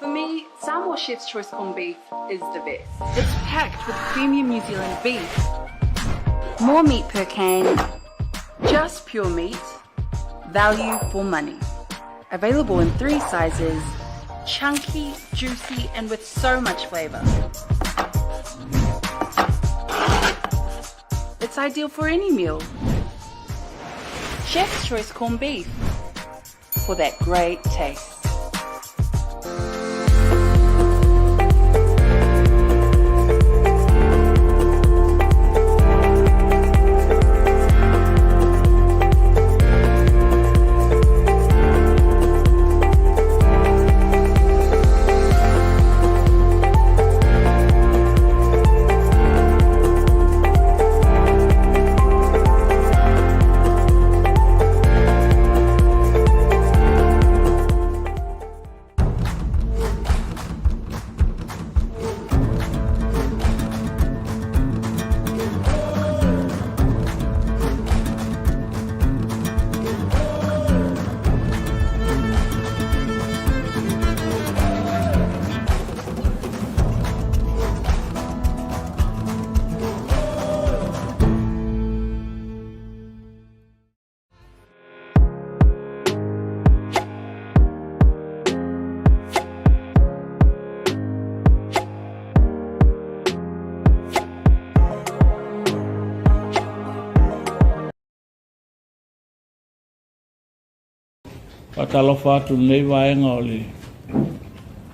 For me, Samoa Chef's Choice corned beef is the best. It's packed with premium New Zealand beef. More meat per can, just pure meat, value for money. Available in 3 sizes, chunky, juicy, and with so much flavour. It's ideal for any meal. Chef's Choice corned beef, for that great taste. Faatalofa atu i lenei vaega o le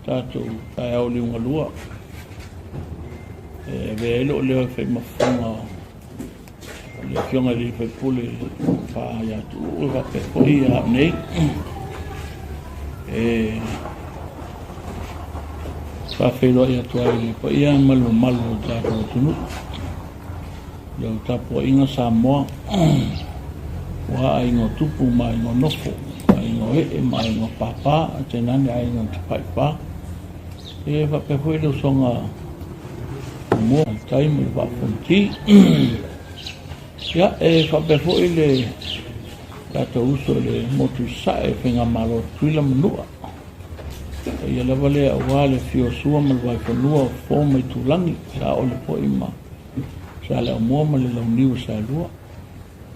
tatou taeao liugalua. E avea ai lou leo e fai ma fofoga o le Afioga i le sui usufono Fa ia Tuuu e faapea foi ia au nei. E faafeiloai atu ai i le paia ma le mamalu o le tatou atunuu. Lau tapuaiga Samoa, ua aiga o tupu ma aiga o nofo, aiga o ee ma aiga o pāpā, a tainane aiga o Tapaifā. E faapea foi le usoga mua le tai ma le vaafonti. Ia, e faapea foi le tatou uso i le motu i Sasae, Faigamalo Tutuila ma Nua. Ia lava lea aua le afio o Sua ma le Vaifanua o Fofo ma Itulagi, sa ole foi ma Sa le Aumua ma le Launiu o Saelua,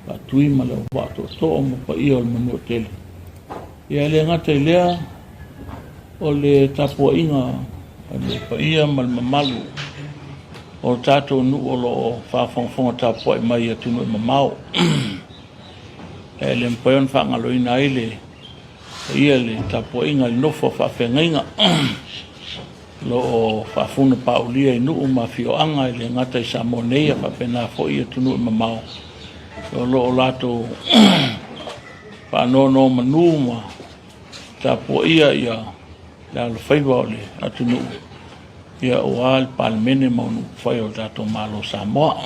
Faatui ma le Auvaa Tootoo ma paia o le Manuatele. Ia e le gata i lea o le tapuaiga a le paia ma le mamalu o tatou nuu o lo o faafogafoga tapuai mai i atunuu e mamao. E le mafai ona faagaloina ai le paia i le tapuaiga i le nofo a faafeagaiga o lo o faafuna paulia i nuu ma afioaga e le gata i Samoa nei a faapena foi i atunuu e mamao o lo o latou faanonomanu ma tapuaia ia le alofaiva o le atunuu ia aua le Palemene ma ona upufai o le tatou Malo o Samoa.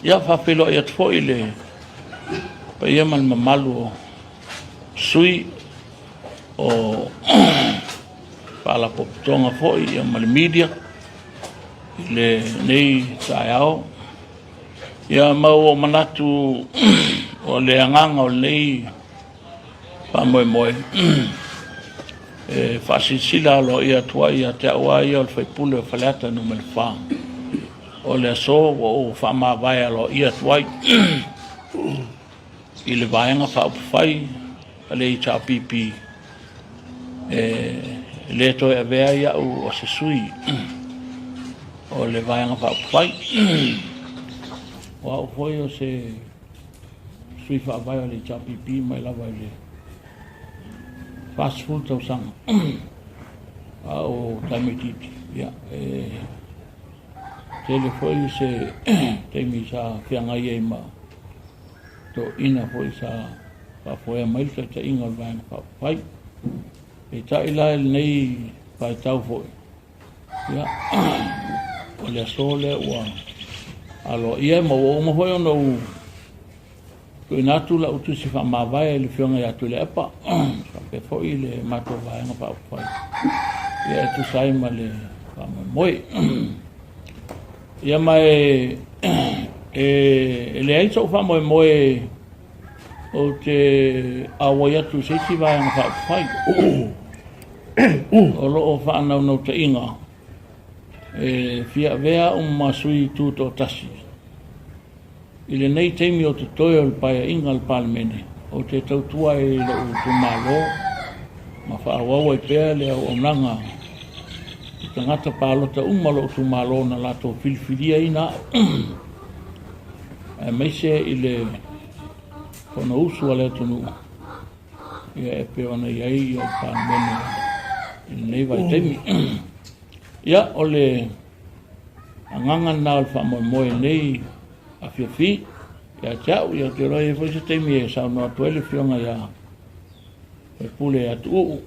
Ia faafeiloai atu foi i le paia ma le mamalu o sui o Faalapotopotoga foi ia ma le media i lenei taeao. Ia ma ua ou manatu o le agaga o lenei faamoemoe e faasilasila aloaia atu ai ia te au lava ia o le sui usufono o Faleata 4, o le aso ua ou faamavae aloaia atu ai i le Vaega Faaupufai a le HRPP, e le toe avea ai au o se sui o le Vaega Faaupufai. O au foi o se sui faavae o le HRPP mai lava i le 40 tausaga a o tamaitiiti. Ia, e tele foi se taimi sa feagai ai ma toeaiina foi sa faafoea mai le taitaiga o le Vaega Faaupufai. Peitai la i lenei vaitau foi, ia, o le aso lea ua aloaia ma ua uma foi ona ou tuuina atu lau tusi faamavae i le Afioga ia Tuilaepa faapea foi le matou Vaega Faaupufai, ia e tusa ai ma le faamoemoe. Ia ma e leai sou faamoemoe ou te auai atu i se isi Vaega Faaupufai. O loo faanaunautaiga e fia avea au ma sui tutoatasi i lenei taimi o totoe o le Paeaiga a le Palemene, ou te tautua ai i lou itumalo ma faaauau ai pea le auaunaga i tagata palota uma o lou itumalo na latou filifiliaina au, aemaise i le Fonousu a le atunuu e pei ona i ai le Palemene i lenei vaitaimi. Ia, o le agaga lena o le faamoemoe i lenei afiafi ia te au. Ia, ou te iloa e i ai foi se taimi e saunoa atu ai le Afioga ia Faipule Atuuu.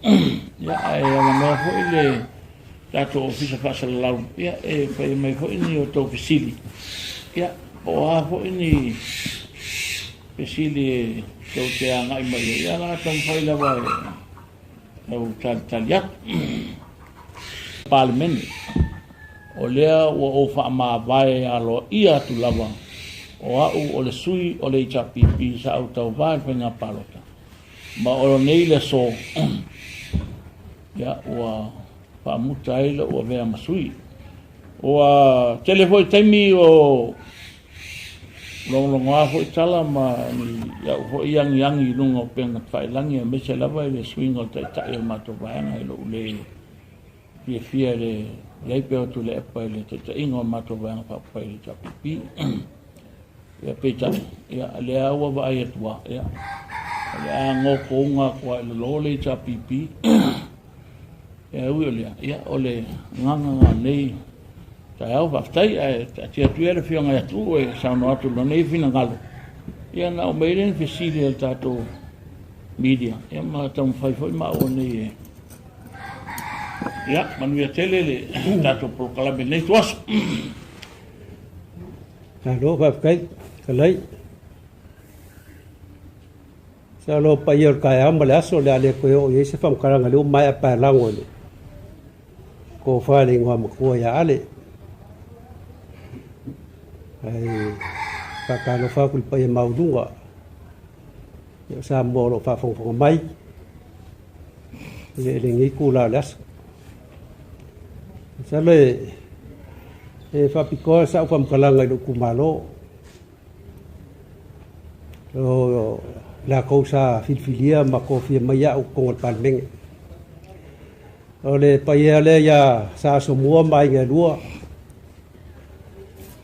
Ia, ae avanoa foi le tatou Ofisa Faasalalau, ia, e fai mai foi ni outou fesili, ia, po o a foi ni fesili e tou te agai mai ai, ia, o le a taumafai lava e tau talitali atu. Palemene, o lea ua ou faamavae aloaia atu lava o au o le sui o le HRPP sa ou tauva i le faiga palota, ma o nei le aso, ia, ua faamuta ai lou avea ma sui. Ua tele foi taimi o logologoa foi tala ma ni au foi agiagi i luga o upega tafailagi, aemaise lava i le suiga o le taitai o le matou vaega i lou le fiafia i le i ai pea o Tuilaepa i le taitaiga o le matou vaega faaupufai i le HRPP. Ia, peitai, ia, lea ua vaai atu lava, ia, o le a gokouga atu lava i lalo le HRPP. Ia, ui o lea, ia, o le agaga lena o lenei taeao, faafetai, ae taatia atu ia le Afioga ia Tuuu e saunoa atu i lona finagalo, ia ona aumai lea o ni fesili a le tatou media, ia ma taumafai foi maua nei e. Ia, manuia tele le tatou polokalame i lenei ituaso. Malo faafetai, Fetalai. Masalo o paia o le taeao ma le aso o le a le toe oo i ai se faamatalaga lea ua maea paelago e le tofa i le igoa matua ia Ale. Ae faatalofa atu i le paia maualuga o Samoa o lo o faafogafoga mai i lenei itula o le aso. Masalo e faapitoa sau faamatalaga i lou itumalo. O latou sa filifilia ma tofia mai au i totonu o le Palemene. O le paia lea ia Sa Asomua ma Aiga e Lua,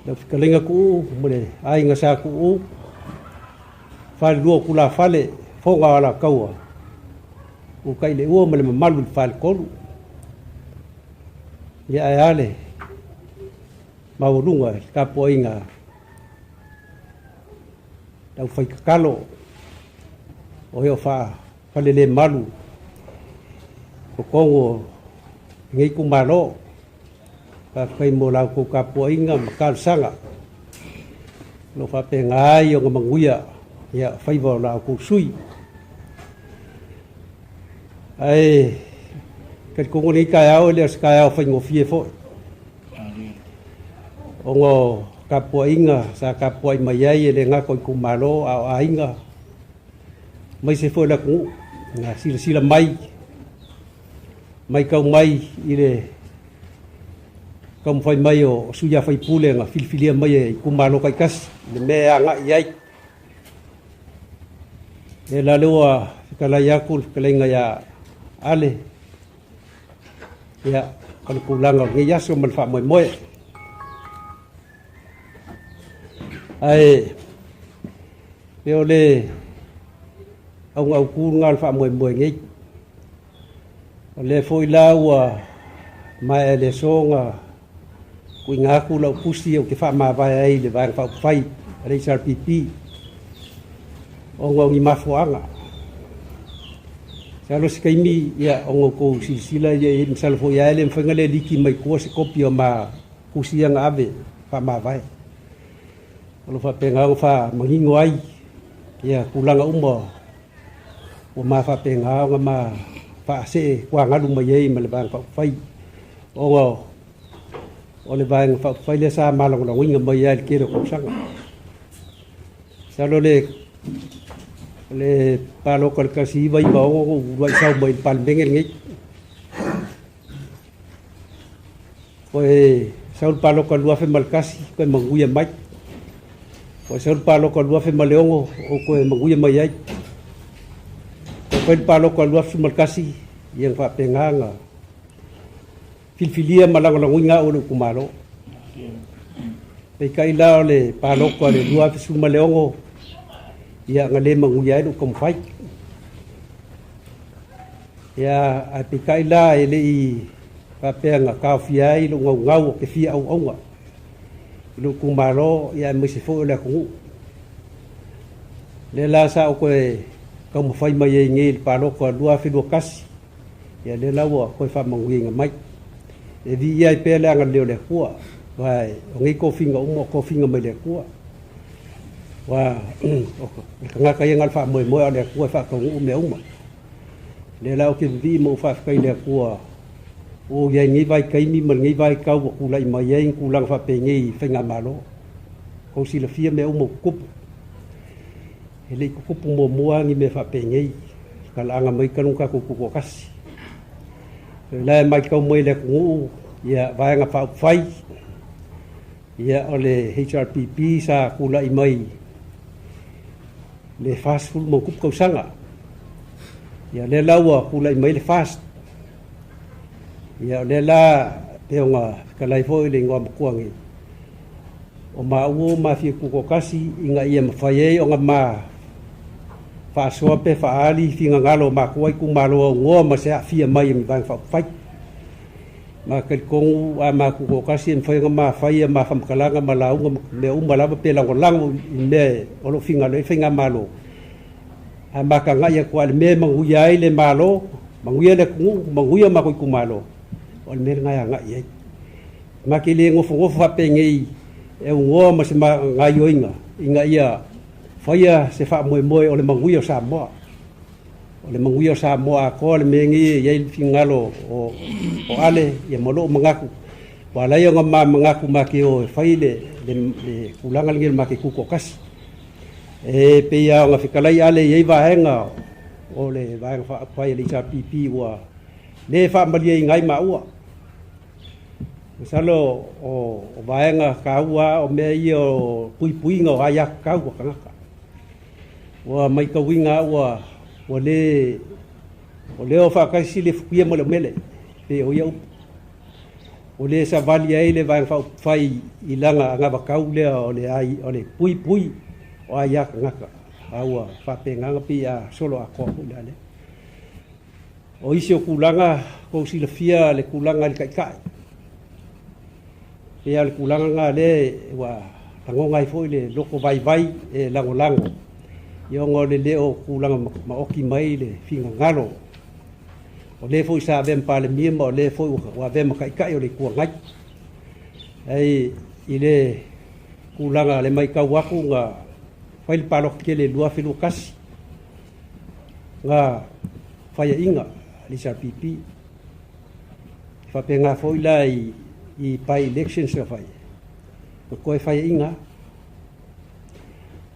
lau fetalaiga Tuuu ma le Aiga Sa Tuuu, Falelua o Tulafale, Fofoga o Alataua, Utaileuo ma le mamalu i le Faletolu. Ia ae a le maualuga i le tapuaiga a le aufaitatalo o e o faafalelemalu i totonu o lenei itumalo. Faafetai mo la outou tapuaiga ma talosaga o lo o faapena ai ona manuia faiva o la outou sui usufono. Ae talitonu lenei taeao e le o se taeao faigofie foi, ona o tapuaiga sa tapuai mai ai e le gata o itumalo a o aiga, aemaise foi o le atunuu na silasila mai, matau mai i le taumafai mai o sui usufono na filifilia mai e itumalo taitasi i le mea e agai i ai. E la lea ua fetalai atu le fetalaiga ia Ale, ia, o le tulaga o lenei aso ma le faamoemoe. Ae pei o le auga autu lena o le faamoemoe nei. O lea foi la ua maea i le aso ona tuuina atu lau tusi ou te faamavae ai i le Vaega Faaupufai a le HRPP ona o ni mafuaaga. Masalo se taimi ia ona outou silasila ia i ai, masalo foi lava e le mafai ona le liki mai tua se kopi o ma tusi ia na ave faamavae. O lo o faapena ona faamanino ai ia tulaga uma ua ma faapena ona ma faasee tuagalu mai ai ma le Vaega Faaupufai, ona o le Vaega Faaupufai lea sa malagolagoina mai ai i le tele o tausaga. Masalo le palota o le 1996 na ou uluai sau mai i le Palemene lenei. Koe sau le paloka 2001 koe manuia mai. Koe sau le paloka 2006 o koe manuia mai ai. Koe fai le paloka 2011 ia na faapena na filifilia ma lagolagoina au e lou itumalo. Peitai la o le paloka o le 2016 ia na le manuia ai lou taumafai. Ia ae peitai la e le i faapea na taofia ai lou naunau ou te fia auauna i lou itumalo ia aemaise foi o le atunuu. Lea la sa ou toe taumafai mai ai nei i le palota 2021, ia lea la ua toe faamanuiaina mai. E viia ai pea le agalelei o le Atua, aua o nei tofiga uma o tofiga mai le Atua. Aua o le tagata ia na o le faamoemoe a o le Atua e faataunuu mea uma. Lea la ou te vivii ma ou faafetai i le Atua ua ou i ai i lenei vaitaimi ma lenei vaitau ua tulai mai ai ni tulaga faapenei i faigamalo. Tou silafia mea uma ua tutupu. E le i tutupu muamua ni mea faapenei, talaaga mai talu ona tatou tutoatasi. O la e matau mai le atunuu, ia Vaega Faaupufai, ia o le HRPP sa tulai mai le 40 ma tupu tausaga. Ia lea la ua tulai mai le FAST. Ia o lea la pei ona fetalai foi le igoa matua nei, o maua ua mafia tutoatasi ina ia mafai ai ona ma faasoa pe faaali finagalo o matua itumalo aunoa ma se aafia mai o ni Vaega Faaupufai. Ma talitonu a ma tutoatasi e mafai ona ma faia ma faamatalaga ma lauga ma mea uma lava pe lagolago i mea o lo o finagalo ai faigamalo. A ma tagai atu lava i le mea e manuia ai le Malo, manuia le atunuu, manuia o matou itumalo, o le mea lena e agai i ai. Ma te le nofonofo faapenei e aunoa ma se gaoioiga ina ia faia se faamoemoe o le manuia o Samoa. O le manuia o Samoa atoa le mea lenei e i ai le finagalo o Ale ia ma lou manatu, ua ala ai ona ma manatu ma te o e fai le tulaga lenei o le matou tutoatasi. E pei lava ona fetalai Ale e i ai vaega o le Vaega Faaupufai a le HRPP ua le faamalieina ai maua. Masalo o vaega taua o mea ia o puipuiga o aiatatau a tagata. Ua matauina lava ua le, o lea ua faatasi le futia ma le umele, pei o ia upu. Ua le savali ai le Vaega Faaupufai i lana anavatau lea o le puipui o aia tagata, a ua faapena ona pei a solo atoa foi la lea. O isi o tulaga, tou silafia le tulaga i le taitai. Pei lava o le tulaga lena lea ua lagona ai foi le loto vaivai e lagolago, ia ona o le le o tulaga maoti mai le finagalo o le foi sa avea ma Palemia ma o le foi ua avea ma Taitai o le Itu Agai. Ae i le tulaga le matau atu na fai le palota tele i le 2021, na faiaina le HRPP. E faapena foi la i by elections na fai, na toe faiaina.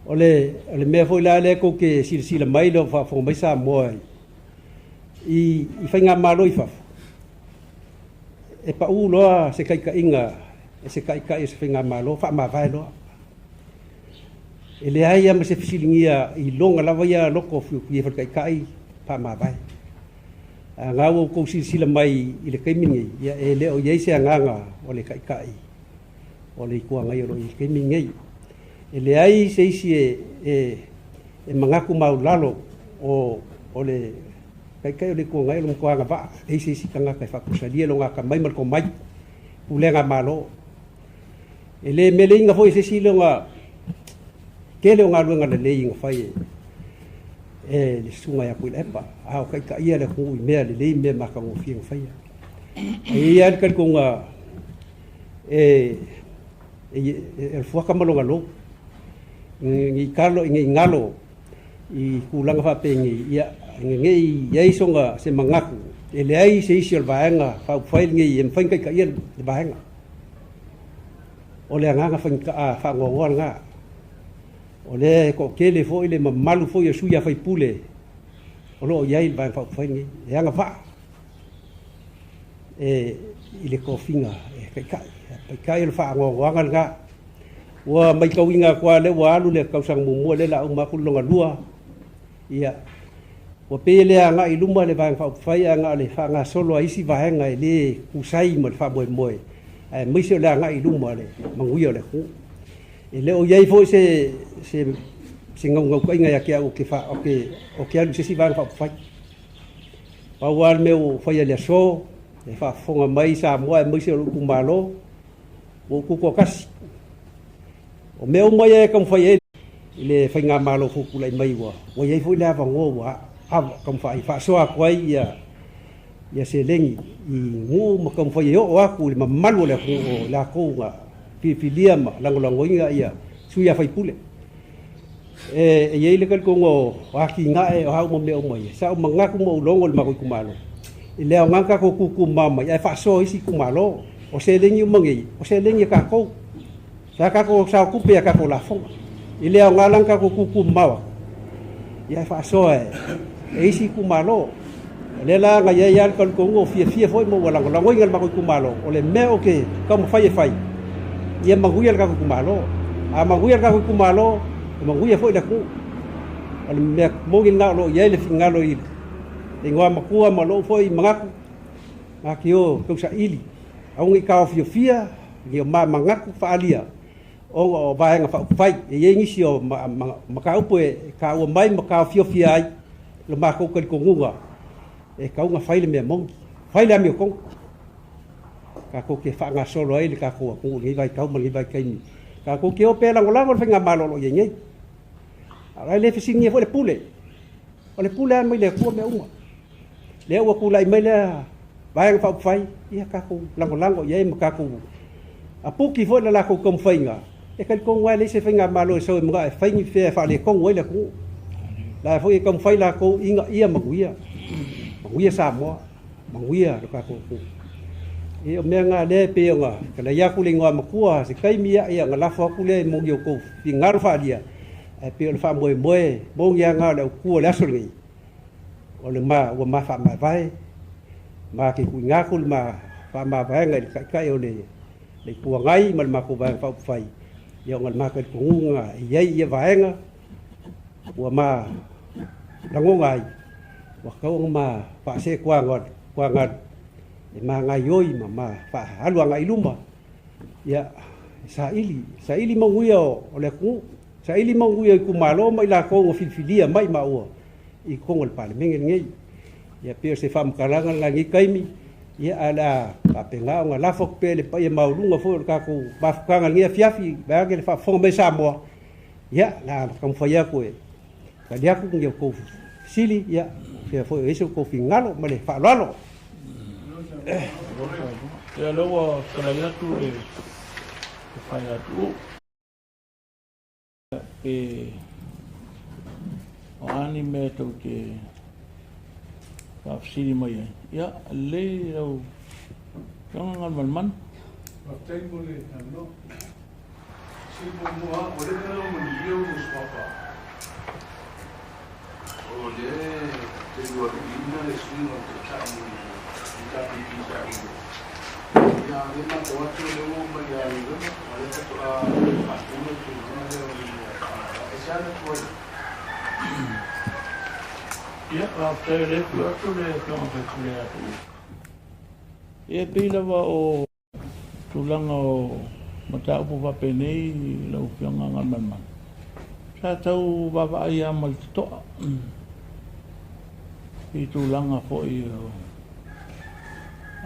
O le mea foi la lea tou te silasila mai le faafofoga mai Samoa i faigamalo i fafo, e pau loa se taitaiga e se taitai o se faigamalo faamavae loa. E leai lava ma se fesiligia i lona lava ia loto fiafia le taitai faamavae. A na ua outou silasila mai i le taimi lenei, ia e le o i ai se agaga o le taitai o le Itu Agai o lo o i ai i le taimi lenei. E leai se isi e manatu maualalo o le taitai o le Itu Agai o le matua agavaa, e leai se isi tagata e faatusalia lona atamai ma le tomai, pulega Malo. E le meleina foi e se isi lona tele o galuega lelei na fai e le susuga ia Tuilaepa, a o taitaia le atunuu i mea lelei mea matagofie na faia. E i ai lava le talitonuga e le fuata ma lona lou, ne i galo i tulaga faapenei, ia ne i i ai se manatu, e leai se isi o le Vaega Faaupufai lenei e mafai ona taitaia le Vaega. O le agaga faanoanoa lena. O lea e toatele foi le mamalu foi o sui usufono o lo o i ai i le Vaega Faaupufai lenei, e agavaa. e i le tofiga e taitai. Peitai o le faanoanoaga lena. Ua matauina atu lava lea ua alu le tausaga muamua lea o le a uma atu le lona lua, ia, ua pei e le agai i luma le Vaega Faaupufai ae na o le faagasolo a isi vaega e le tusa ai ma le faamoemoe aemaise o le agai i luma o le manuia o le atunuu. E le o i ai foi se se se naunautaiga ia te au ou te ou te alu i se isi Vaega Faaupufai. Pau lava le mea ua ou faia i le aso, e faafofoga mai Samoa aemaise o lou itumalo, ua ou tutoatasi. O mea uma ia e taumafai ai i le faigamalo fou tulai mai ua i ai foi le avanoa ua taumafai e faasoa atu ai ia ia seleni i nuu ma taumafai e oo atu i le mamalu o le atunuu o i latou na filifilia ma lagolagoina ia sui usufono. E i ai le talitonuga o atinae o a uma mea uma ia, sa ou manatu ma ou logo i le matou itumalo, e le aoga tatou tutu mamao mai ae faasoa isi itumalo. O seleni uma nei, o seleni a tatou. Sa tatou saotupe i a tatou lafoga. E le aoga la ona tatou tutu mamao atu, ia ae faasoa e isi itumalo. O lea la na i ai lava le talitonuga ua fiafia foi ma ua lagolagoina e le matou itumalo, o le mea ou te taumafai e fai, ia manuia le tatou itumalo. A manuia le tatou itumalo, e manuia foi le atunuu. O le mea moni lena o lo o i ai le finagalo i le igoamatua ma lou foi manatu, na te o tausaili, aua ne i taofiofia ni o ma manatu faaalia ona o Vaega Faaupufai. E i ai nisi o mataupu e taua mai ma taofiofia ai lo matou talitonuga e tatau ona fai le mea moni, fai le amiotonu, tatou te faagasolo ai le tatou atunuu i lenei vaitau ma lenei vaitaimi. Tatou te o pea e lagolago le faigamalo o lo o i ai nei. A o la e le fesiligia foi le pule. O le pule lava mai le Atua mea uma. Lea ua tulai mai lea Vaega Faaupufai, ia tatou lagolago i ai ma tatou aputi foi le latou taumafaiga. E talitonu lava e leai se faigamalo e sau e manao e fai ni fea e faaletonu ai le atunuu. La foi e taumafai latou ina ia manuia, manuia Samoa, manuia lo tatou atunuu. Ia o mea na lea e pei ona fetalai atu le igoamatua se taimi ia ona lafo atu lea i moni o tou finagalo faaalia, ae pei o le faamoemoe moni lava na o le autu o le aso lenei. O le ma ua ma faamavae, ma te tuuina atu le ma faamavaega i le Taitai o le Itu Agai ma le matou Vaega Faaupufai, ia ona o le ma talitonuga e i ai ia vaega ua ma lagona ai, ua tatau ona ma faaseetuagalu e ma gaoioi ma ma faaalu agai i luma, ia saili, saili manuia o le atunuu, saili manuia o itumalo ma i latou na filifilia mai maua i totonu o le Palemene lenei. Ia pei o se faamatalaga lena i lenei taimi, ia ae o le a faapena ona lafo atu pea i le paia maualuga foi o le tatou mafutaga i lenei afiafi, vaeane le faafofoga mai a Samoa, ia o le a taumafai atu e tali atu ni a outou fesili, ia o fea foi o i ai so outou finagalo. Ma le faaaloalo. Ia lea ua fetalai atu le Faiatuu. Pe o a ni mea tou te faafesili mai ai, ia, lelei lau Afioga Galumalemana. Faafetai mo le avanoa. Sui muamua, ua leva ona manuia ou suafa. O lea e te lualuina le suiga o le Taitai i le HRPP sa i ai. Ia, o lea e matau atu o lea ua oo mai ia Novema, a o lea faatoa faatino le tulaga lea o le e se ala tuai ai. Ia, faafetai o lea e afio atu le Afioga i le sui usufono ia Tuuu. Ia, e pei lava o tulaga o mataupu faapenei lau Afioga Galumalemana, sa tau vaavaai lava ma le totoa i tulaga foi o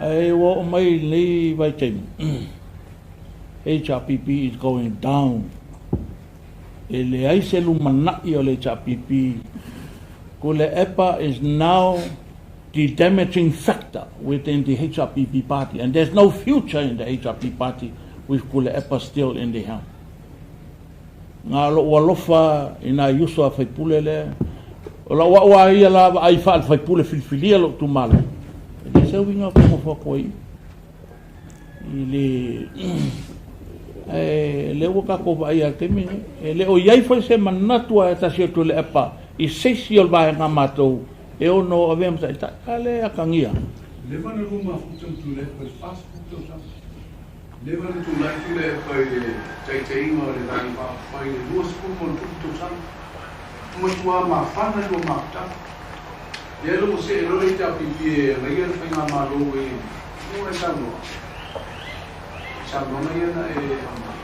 ae ua oo mai i lenei vaitaimi, HRPP is going down. E leai se lumanai o le HRPP. Tuilaepa is now the damaging factor within the HRPP party and there's no future in the HRP party with Tuilaepa still in the helm. Nga lou alofa i nai uso a faipule lea, o lau au a ia la vaai faale-faipule filifilia lou itumalo, e leai se uiga ou te nofo atu ai i le ae lea ua tatou vaai i le taimi lenei, e le o i ai foi se manatu a tasi o Tuilaepa i se isi o le vaega a matou e ono avea ma taitai. A lea e atagia. Leva na lua mafuta ma Tuilaepa i le 40 tausaga. Leva na tulai Tuilaepa i le taitaiga o le Vaega Faaupufai i le 20+ tausaga. Ua matua mafana le lua mafutaga. Lea la ua see loa le HRPP e agaia le faigamalo ua i ai nei, ua e saunoa i saunoaga ia na e aumai,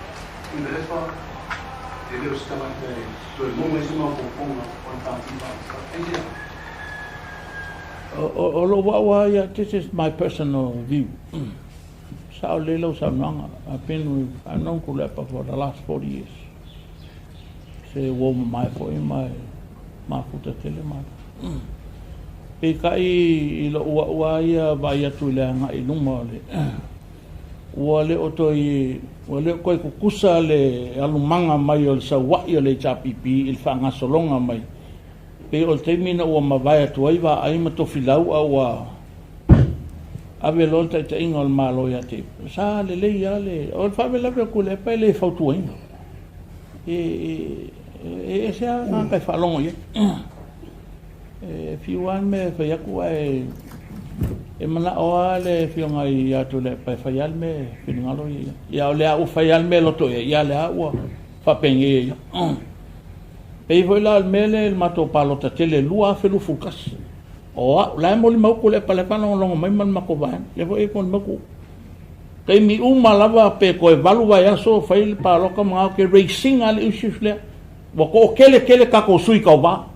Tuilaepa e le o se tagata e toe maua ai se maopoopoga o le Pati Faaupufai. Aisea? O lou au lava ia, this is my personal view, sao lelei lau saunoaga, I've been with, I've known Tuilaepa for the last 40 years, se uo mamae foi ma e mafuta tele matou. Peitai i lou au lava ia vaai atu i le agai i luma o le, ua le o toe, ua le o toe tutusa le alumaga mai o le saua'i o le HRPP i le faagasologa mai. Pei o le taimi ina ua mavae atu ai Vaai ma Tofilau a ua ave loa le taitaiga o le Malo ia te ia, sa lelei lava le, o le faalavelave o Tuilaepa e le fautuaina. E ese lava tagata e faalogo i ai. E fiu lava le mea e fai atu ae e manao lava le afioga ia Tuilaepa e fai lava le mea e finagalo ia i ai. Ia o lea ua fai lava le mea e loto i ai, ia lea ua faapenei ai. Pei foi la o le mea lea i le matou palota tele 2021. O au, la e molimau Tuilaepa la e faalogologo mai ma le matou vaega. Lea foi e molimau Tuuu. Taimi uma lava pe toe 8 vaiaso fai le palota ma ke raise ina le issues lea. Ua toatele tele tatou sui tauva.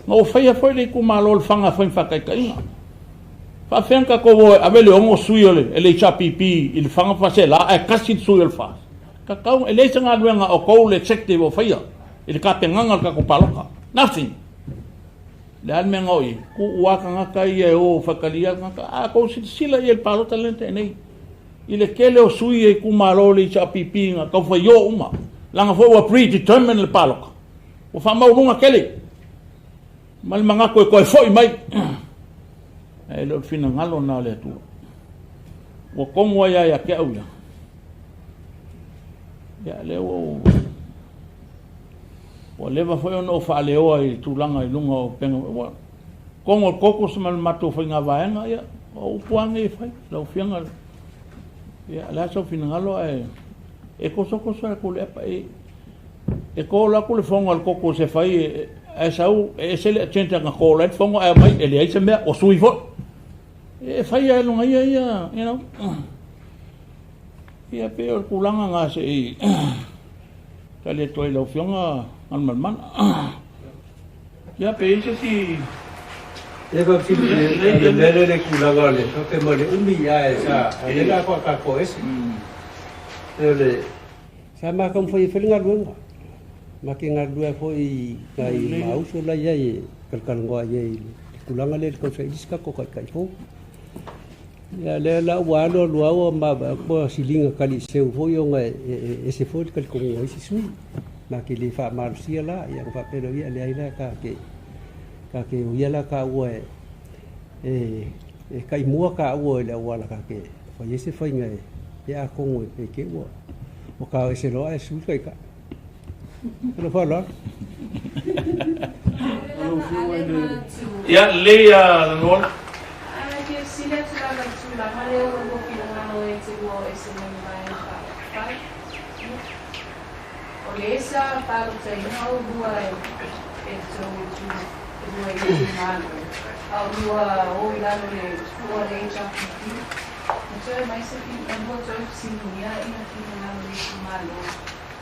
Na ou faia foi le itumalo o Lefaga e fai ma faataitaiga. Faafefea ona tatou o e ave le 6 sui o le HRPP i Lefaga ma Faasaleleaga ae tasi le sui o le FAST. Tatau, e leai se galuega a outou le executive o faia i le tapenaga o le tatou palota. Nothing. O le a le mea na oo i ai? Tuu lava tagata ia e o faitalia tagata. A outou silasila i ai i le palota lea na tea nei, i le tele o sui e itumalo o le HRPP na tau faio uma, leaga foi ua predetermined le palota. Ua faamaualuga tele ma le manatu e toe foi mai. Ae le o le finagalo lena o le Atua. Ua tonu ai lava ia te au ia. Ia, lea ua ou... Ua leva foi ona ou faaleoa i tulaga i luga o upega. Ua tonu o le caucus ma le matou faiga vaega, ia, o upu lava nei e fai, lau Afioga. Ia, o le a sou finagalo ae e tosotoso atu i le apa. E call atu le fono a le caucus e fai, ae sau e ese le agenda na call ai le fono ae aumai e leai se mea, ua sui foi. E fai lava e lona ia ia, you know. Ia pei o le tulaga lena se i tali atu ai i lau Afioga Galumalemana. Ia pe i ai se isi. Ia faafesili i le mea lea i le tulaga o le faapea mai o le umi ae sa o lea la faatakoa ese. O le sa ma taumafai e fai le galuega. Ma ke galulue ai foi i nai mauso la i ai e talatalanoa i ai i le tulaga lea i le tausaili se tatou taitai fou. Ia lea la ua alu alu lava ua maavae atu ua siliga taliseu foi ona e ese foi le talitonuga o isi sui. Ma te le faamalosia la, ia ona faapea lea, ia leai la ta te ta te o ia la taua e e e taimua taua i le auala ta te fai ai se faiga e e atonu e pe te ua ua tao ese loa ae sui le taitai. Ma lou faaaloalo. Ia, lelei Lanuola. Ae fia fesili atu lava i le tulaga lea ua lua finagalo e te lua o ese mai le Vaega Faaupufai. Ia. O le sa palotaina oulua e tou itu e lua i itumalo, a oulua o i lalo le fua o le HRPP, na toe mai se na lua toe fesiligia ina finagalo le itumalo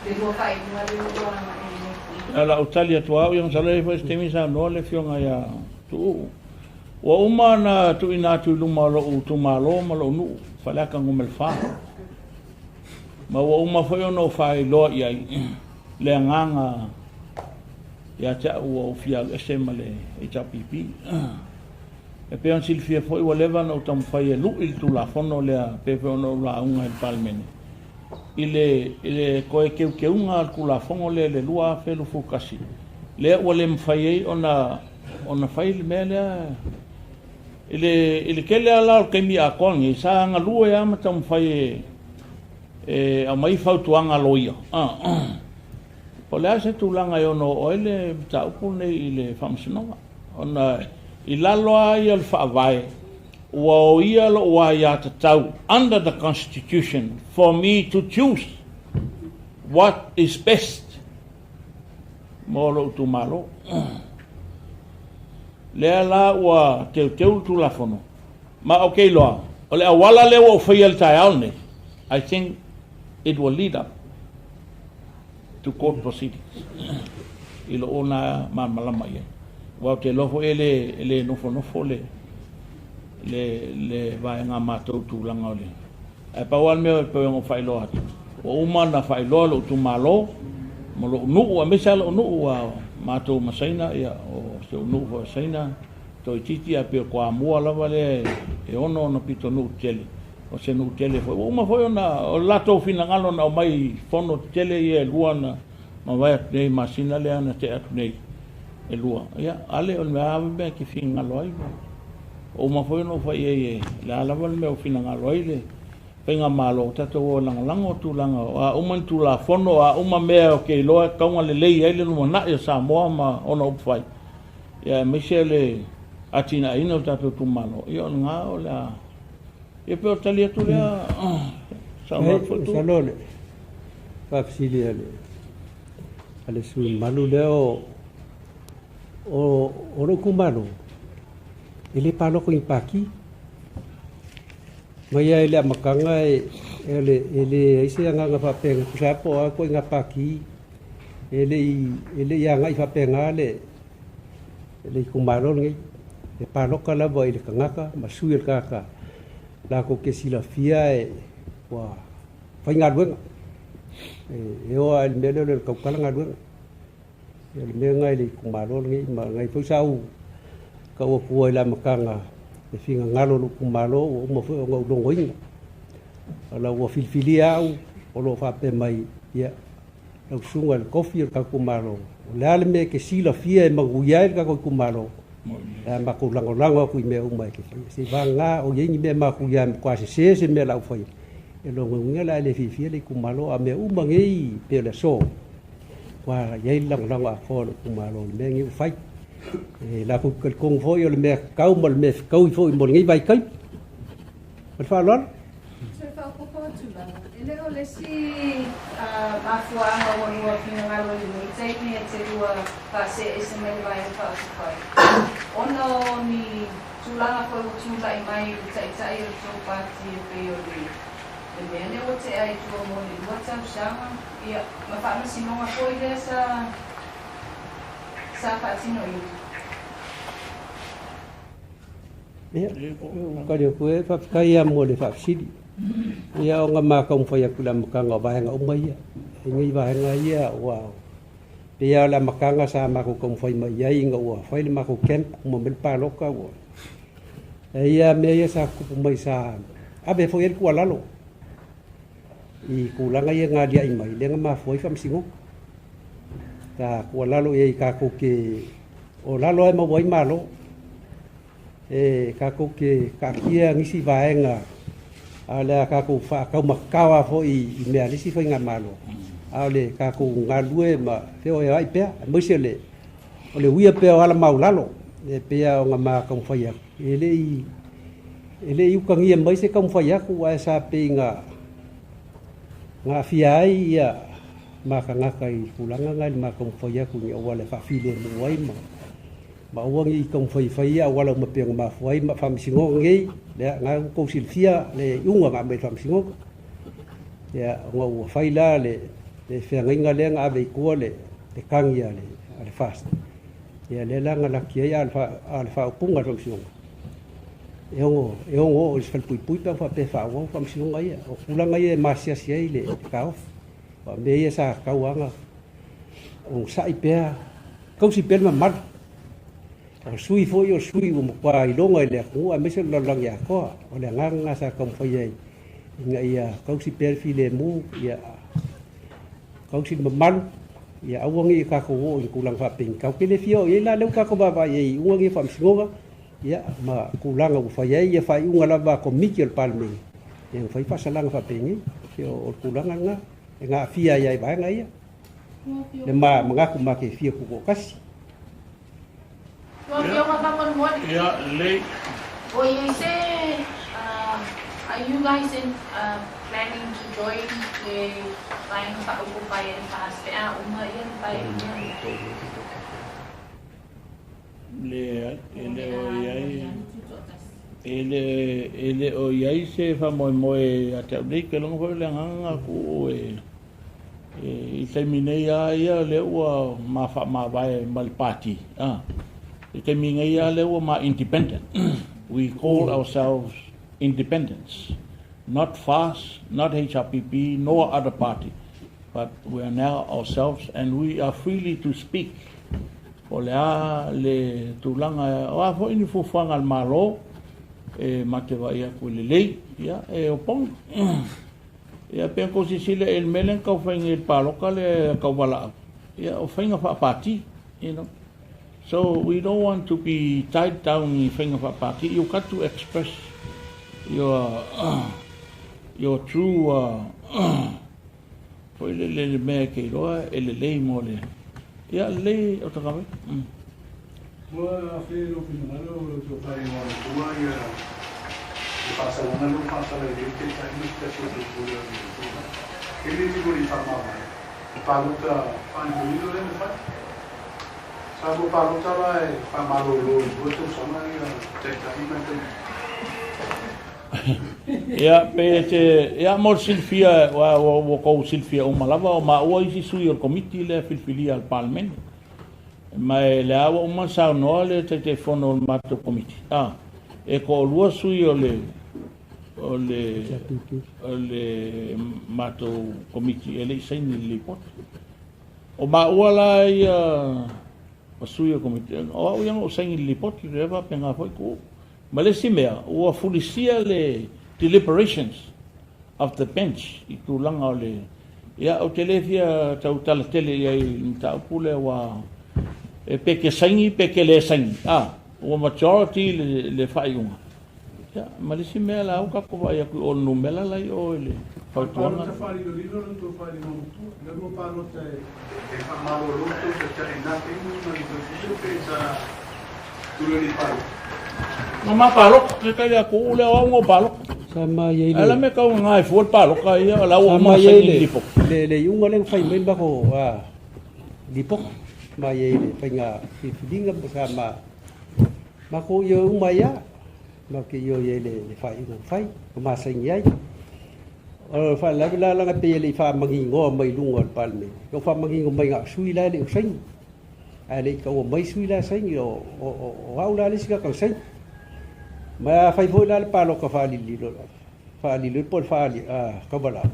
le lua faaiuga lea ua lua agai ai nei. O lau tali atu au, ia masalo e i ai foi se taimi saunoa le Afioga ia Tuuu. Ua uma ona tuuina atu i luma o lou itumalo ma lou nuu, Faleata Nu.4. Ma ua uma foi ona ou faailoa i ai le agaga ia te au ua ou fia alu ese ma le HRPP. E pei ona silafia foi ua leva ona ou taumafai e lui le Tulafono lea pei foi ona ou lauga i le Palemene i le, i le toe teuteuga o le Tulafono lea i le 2021, lea ua le mafai ai ona, ona fai le mea lea. I le, i le tele lava la o le taimi atoa lenei, sa galue lava ma taumafai e, e aumai fautuaga a loia. Po o le a se tulaga e ono oo ai le mataupu lenei i le Faamasinoga, ona i lalo lava ia o le Faavae, Ua oia lo'u aiatatau under the Constitution for me to choose what is best mo lo'u itumalo. Lea la ua teuteu le Tulafono, ma ou te iloa, o le auala lea ua ou faia i le taeao lenei, I think it will lead up to court proceedings i lou na malamalama i ai. Aua ou te iloa foi e le, e le nofonofo le, le, le vaega a matou tulaga o le... Ae pau lava le mea e pei ona ou faailoa atu, ua uma ona faailoa lou itumalo ma lou nuu, aemaise lava lou nuu, aua matou ma Saina, ia, o si ou nuu foi o Saina, toeitiiti ae pei o Toamua lava lea e ono ona pitonuu tetele. O se nuu tele foi. Ua uma foi ona, o le latou finagalo na aumai i fono tetele ia e lua na mavae atu nei i masina lea na tea atu nei e lua. Ia, ale o le mea lava mea e te finagalo ai. Ua uma foi ona ou fai i ai e le a lava le mea ua finagalo ai le faigamalo, tatou o e lagolago tulaga o a uma ni Tulafono, o a uma mea ou te iloa e tatau ona lelei ai le lumanai o Samoa ma ona upufai, ia aemaise le atinaeina o le tatou itumalo, ia o lena o le a... Ia pei o le tali atu lea, saunoa atu foi Tuuu. Masalo le faafesili a le sui usufono mamalu lea o lou itumalo, e le palota i ni pati. Mai lava i le amataga e leai se agaga faapea e tusa lava po o a ituaiga pati, e le i agai faapena le itumalo lenei. E palota lava i le tagata ma sui o le tagata latou te silafia e ua faigaluega. E oo lava i le mea lea o le tautala galuega. O le mea lena i le itumalo lenei, ma e foi sa ou tau atua i le amataga le finagalo o lou itumalo ua uma foi ona ou logoina. O la ua filifilia au o lo o faapea mai, ia, lau susuga i le tofi o le tatou Malo, o le a le mea e te silafia e manuia ai le tatou itumalo, e a matou lagolago atu i mea uma e te faia. Se vagana o i ai ni mea matuia e matua sese se mea o le a ou faia, e lona uiga la e le fiafia le itumalo, a mea uma nei pei o le aso, ua i ai le lagolago atoa o le itumalo i le mea lenei ua fai. E latou te talitonu foi o le mea tatau ma le mea fetaui foi mo lenei vaitaimi. Ma le faaaloalo. Toe faaopoopo atu lava, e le o le isi mafuaaga ua lua finagalo i lenei taimi e te lua faasee ese mai le Vaega Faaupufai, ona o ni tulaga foi ua tulai mai i le taitai o le tou pati e pei o le le mea lea ua tea i tua mo le 2 tausaga, ia, ma faamasinoga foi lea sa sa faatinoina. Ia, ua tali atu e, faafetai lava mo le faafesili. Ia, ona ma taumafai atu i le amataga o vaega uma ia. E nei vaega ia ua pei lava o le amataga sa matou taumafai mai i ai ina ua fai le matou camp uma mai le palota ua. E ia mea ia sa tutupu mai sa ave foi ai le tuualalo i tulaga ia na alia'i mai lea na mafua ai faamasinoga. Sa tuualalo i ai tatou te o lalo ae maua ai malo. E tatou te taatia nisi vaega a o le a tatou faataumatatao foi i mea a le isi faigamalo, a o le tatou galulue ma feoeoa'i pea, aemaise o le uia pea o ala maulalo e pei lava ona ma taumafai atu. E le i utagia mai se taumafai atu, ae sa pei na aafia ai ia ma tagata i tulaga na i le ma taumafai atu i ni auala e faafilemu ai ma aua ne i taumafai e fai ia auala uma pei ona mafua ai ma faamasinoga nei, lea na ua tou silafia le iuga na aumai i le faamasinoga. Ia, ona ua fai la le feagaiga lea na ave i tua le tagi a le FAST. Ia, lea la na laki ai, a o le faaupuga a le faamasinoga, e ono oo i le falepuipui pe a faapea e faaauau faamasinoga ia. O tulaga ia e masiasi ai le taofi. O mea ia sa tatau lava ona onosai pea, tausi pea le mamalu. O sui foi o sui ua matua iloga i le atunuu aemaise o le lalolagi atoa. O le agaga lena sa taumafai ai ina ia tausi pea le filemu, ia tausi le mamalu, ia aua ne i tatou oo i tulaga faapei. Tatou te le fia oo i ai la lea ua tatou vaavaai ai i iuga nei o faamasinoga, ia ma tulaga ua fai ai ia faaiuga lava a Komiti o le Palemene, ia na fai faasalaga faapenei. O le tulaga lena e aafia ai i vaega ia. Le ma manatu ma te fia tutoatasi. Lau Afioga faamolemole. Ia, lelei. O i ai se are you guys in planning to join le Vaega Faaopoopo a le FAST pe a uma ia le Paeaiga lenei? Leai, e le o i ai, e le, e le o i ai se faamoemoe ia te au nei, ke logo foi o le agaga kuu e, e, i taimi nei a ia lea ua ma faamavae ma le pati, a, i taimi nei a lea ua ma independent. We call ourselves independents, not FAST, not HRPP, nor other party, but we are now ourselves and we are freely to speak. Po o le a le tulaga, o a foi ni fuafuaga a le Malo e ma te vaai atu e lelei, ia, e opogi. Ia, pe kou silasila i le mea lea na tau fai nei i le paloka lea tau valaau, ia, o faiga faapati, you know. So, we don't want to be tied down i faiga faapati. You got to express your, your true, foi lele le mea e te iloa e lelei mo le, ia lelei o tagata. Ua afea i lou finagalo o lau tofa i Igoamatua ia le faasalaga lea ua faasala i ai le Taitai ma se tasi o sui usufono o le Itu Agai. E le tino i faamavae le palota faalilolilo lea na fai. Sa lua palota la e faamalolo i lua tausaga ia Taitai ma le Taitai. Ia, pe te, ia mo le silafia, ua, ua, ua tou silafia uma lava, o maua isi sui o le Komiti lea filifilia a le Palemene. Ma e lea ua uma ona saunoa le Taitaifono o le matou Komiti, a, e toalua sui o le, o le, o le matou Komiti e le i saini i le Lipoti. O maua la ia o sui o le Komiti, o au ia na ou saini i le Lipoti, lea faapena foi Tuuu. Ma le isi mea, ua fulisia le deliberations of the bench i tulaga o le, ia, ou te le fia tautala tele i ai i le mataupu lea aua e pe ke saini pe ke le saini, a, ua majority le, le faaiuga. Ia, ma le isi mea la ua tatou vaai atu i o i le numera la i o i le fautuaga. Palota faalilolilo la outou faailoga matua, la lua palota e. E faamalolo tou taitai na taimi ma le toe pe sa tulai i palota. Na ma palota, ke kai le atu le au ngo palota. Sa ma iai le. Ala me kau nga e fua le paloka ia, o la ua Sa uma ma iai saini le lipoti. le le iuga lea na fai mai ma ko a lipoti ma iai le faiga filifiliga ma sa ma ma ko ioe uma ai a ma ke ioe iai le le faaiuga na fai ma ma saini ai. O le faalavelave la laga pei e le i faamagigoa mai luga o le Palemene. O faamagigo mai na o sui la e le o saini. Ae le i taua mai sui la e saini, o, o, o, o au la le isi tagata na saini. Ma a fai foi la le paloka faalililo, faalililo po o le faali, a, tauvalao,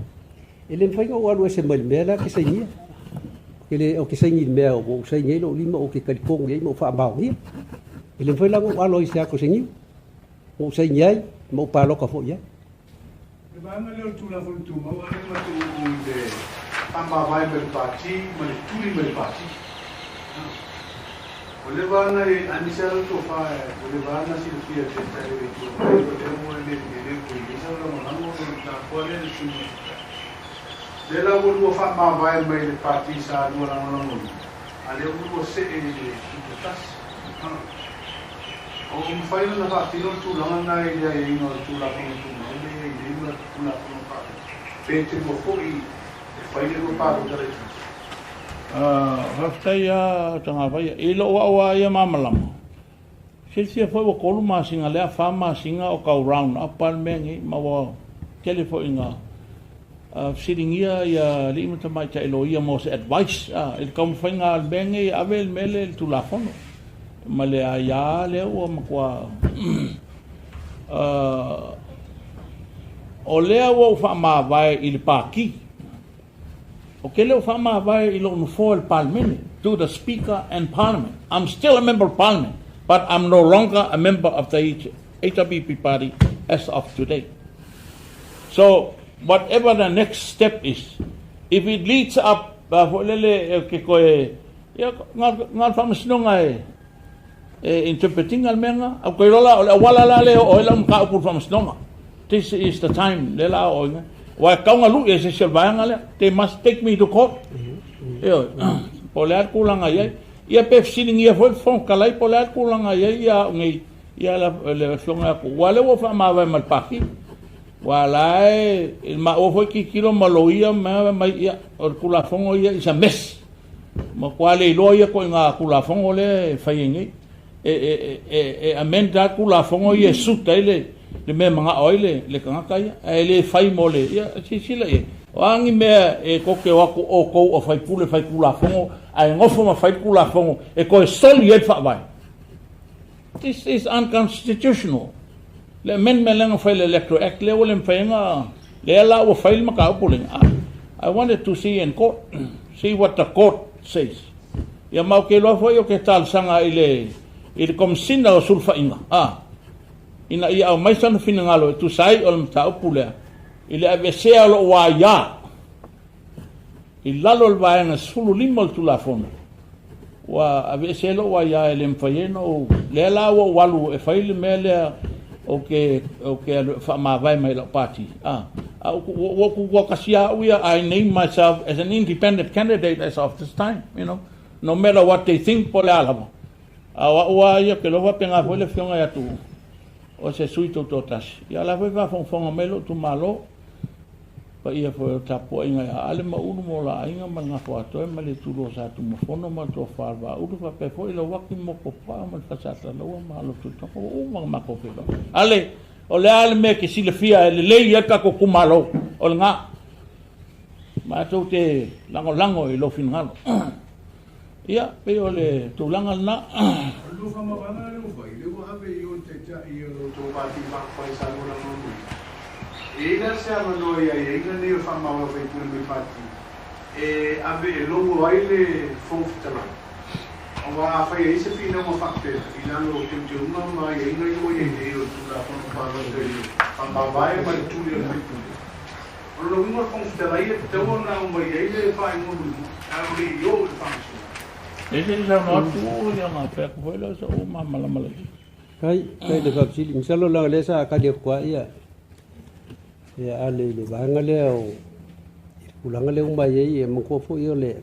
e le mafai ona ou alu ese mai le mea la e te sainia. Ou te le, ou te saini i le mea ua ou saini ai lou lima, ou te talitonu i ai ma ou faamaonia. E le mafai la ona ou alo i se ata o se niu, ua ou saini ai ma ou paloka foi i ai. Le vaega lea o le Tulafono Tumau a lea matou uu i le faamavae mai le Pati ma le tuli mai le Pati. O le vaega e aemaise lava lau tofa o le vaega silafia e Taitai o le Itu Agai o lea ua le le le ua i ai sau lagolago o le mataupu lea i le sui usufono Taitai. Lea la ua lua faamavae mai le Pati sa lua lagolagoina a lea ua lua see i le Tutoatasi. O mafai ona faatino le tulaga lena i le aiaiga o le Tulafono Tumau lea e i ai nei ma le Tulafono Faavae, pe te lua foi e fai le lua palota laitiiti? Faafetai lava Tagavaia. I lou au lava ia malamalama, silafia foi ua 3 masina lea 4 masina o tau round up lava le mea lenei ma ua tele foi ina fesiligia ia alii ma tamaitai loia mo se advice i le taumafaiga o le mea lenei e ave le mea lea i le Tulafono. Ma le aia lea ua matua o lea ua ou faamavae i le Pati. Ou te le o faamavae i lou nofoa i le Palemene, to the Speaker and Parliament. I'm still a member of Parliament, but I'm no longer a member of the HRPP party as of today. So, whatever the next step is, if it leads up, foi lele, ke koe, Ia, na, na o le faamasinoga e, e interpret ina le mea lena. Au te iloa la, o le auala la lea e oo ai lau mataupu i le faamasinoga. This is the time lea la a oo ai. Aua e tatau ona lui e se isi o le vaega lea. They must take me to court. Ioe. Po o le a le tulaga e i ai. Ia pe fesiligia foi le Fofoga Fetalai po o le a le tulaga e i ai ia au nei. Ia le afioga ia Tuuu, aua o lea ua ou faamavae ma le Pati. Aua o la e maua foi tilotilo ma loia ma fai mai, ia, o le Tulafono ia is a mess. Matua le iloa ia ituaiga Tulafono lea e fai ai nei. E amend lava Tulafono ia e suit ai le mea e manao ai le tagata ia, ae le fai mo le... Ia, silasila i ai, o a ni mea e tou te o atu outou o sui usufono faitulafono ae nofo ma fai le Tulafono e toe soli ai le Faavae? This is unconstitutional. Le amendment lea na fai i le Electoral Act lea ua le mafai ai ona... Lea la ua fai le mataupu lea. I wanted to see in court, see what the court says. Ia ma ou te iloa foi ou te talosaga i le i le Komesina o Sulufaiga, a, ina ia aumai sana finagalo e tusa ai o le mataupu lea i le aveesea o lou aia i lalo o le Vaega 15 o le Tulafono, ua aveese ai lou aia e le mafai ai ona ou... Lea la ua ou alu e fai le mea lea ou te, ou te alu e faamavae mai lau pati. A, a ua ou tutoatasi lava au ia, I name myself as an independent candidate as of this time, you know, no matter what they think po o le a lava. A o au lava ia, ou te iloa faapena foi le afioga ia Tuuu, o se sui tutoatasi. Ia o la foi e faafogafoga mai lou itumalo. Paia foi o le tapuaiga ia Ale ma Ulu ma o la aiga ma le Gafoatoe ma le Itulua o Satunumafono ma le Tofa o le Vaaulu faapea foi Lauaki ma Motuopuaa ma le Falesatalalaua ma Alo Tuitoga ua uma ona matou feiloai. Ale, o le a le mea e te silafia e lelei ai le tatou itumalo? O lena. Matou te lagolago i lou finagalo. Ia, pei o le tulaga lena. O le lua faamavaega lea ua fai, lea ua ave i o i le Taitai o lo outou Pati Faaupufai sa lagolagoina. E i ai la se avanoa i aiaiga nei o le faamavae o faipule mai Pati e ave e logo ai le Fofoga Fetalai? Aua afai e i ai se finauga faapea i lalo o teuteuga ma aiaiga ia ua i ai nei o le Tulafono Palota i le faamavae ma le tuli o le faipule, O lona uiga o le Fofoga Fetalai e tatau ona aumai ai le faaiuga mulimuli, a o le i oo i le Faamasinoga. E se i saunoa atu ia ona fai atu foi lea o sou malamalama laitiiti. Kai, kai le faafesili. Masalo leaga o lea sa kali atu lava ia, ia Ale i le vaega lea o i le tulaga lea ua mai ai, ia manatua foi o le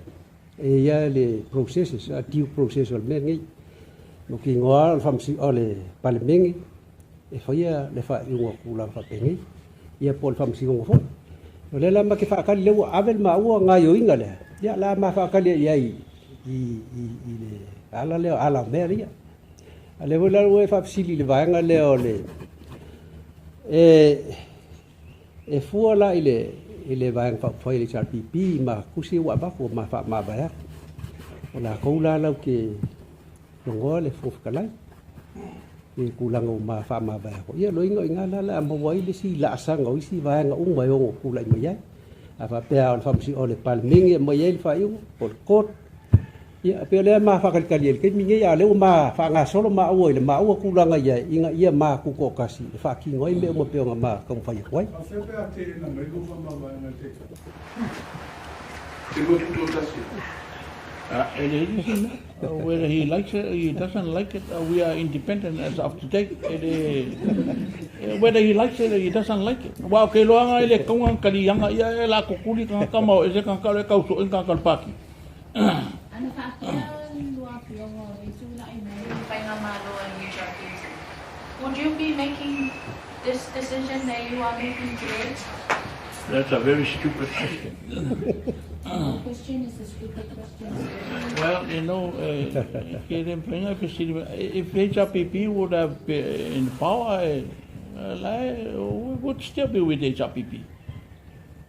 e i ai le processes, a due process o le mea lenei. Mautinoa lava o le faamasino, o le Palemene e faia le faaiuga o tulaga faapenei, ia po o le Faamasinoga foi. O lea la ma te faatali, lea ua ave le maua gaoioiga lea, ia la ma faatali i ai i le ala lea, ala o mea ia. A lea foi la ua e faafesili i le vaega lea o le e fua la i le Vaega Faaupufai a le HRPP ma tusi ua avatu ma faamavae atu. O latou la lau te logoa le Fofoga Fetalai i tulaga ua ma faamavae atu. Ia loiga o i ina la o le a maua ai le isi laasaga o isi vaega uma e ono tulai mai ai. A faapea o le Faamasinoga o le Palemene e aumai ai le faaiuga, po o le Court, ia pei o lea ma faatalitali ai i le taimi lenei, a o lea ua ma faagasolo maua i le maua tulaga i ai, ina ia ma tutoatasi e faatino ai mea uma pei ona ma taumafai atu ai. Faafetai pe a teena mai lou faamavaega e le Taitai. Te lua tutoatasi ai. E leai nisi mea. Whether he likes it or he doesn't like it, we are independent as of today. E le, whether he likes it or he doesn't like it. Aua o ke iloaga e le tatau ona kaliaga ia e la kukuli tagata ma o ese tagata o lea e tau soe ni tagata o le pati. Ana faapea lua afioga o le tulai mai le Faigamalo a HRPC, would you be making this decision that you are making today? That's a very stupid question. No question is a stupid question, sir. Well, you know, ke le mafai ona fesili mai. If HRPP would have been in power, we would still be with HRPP.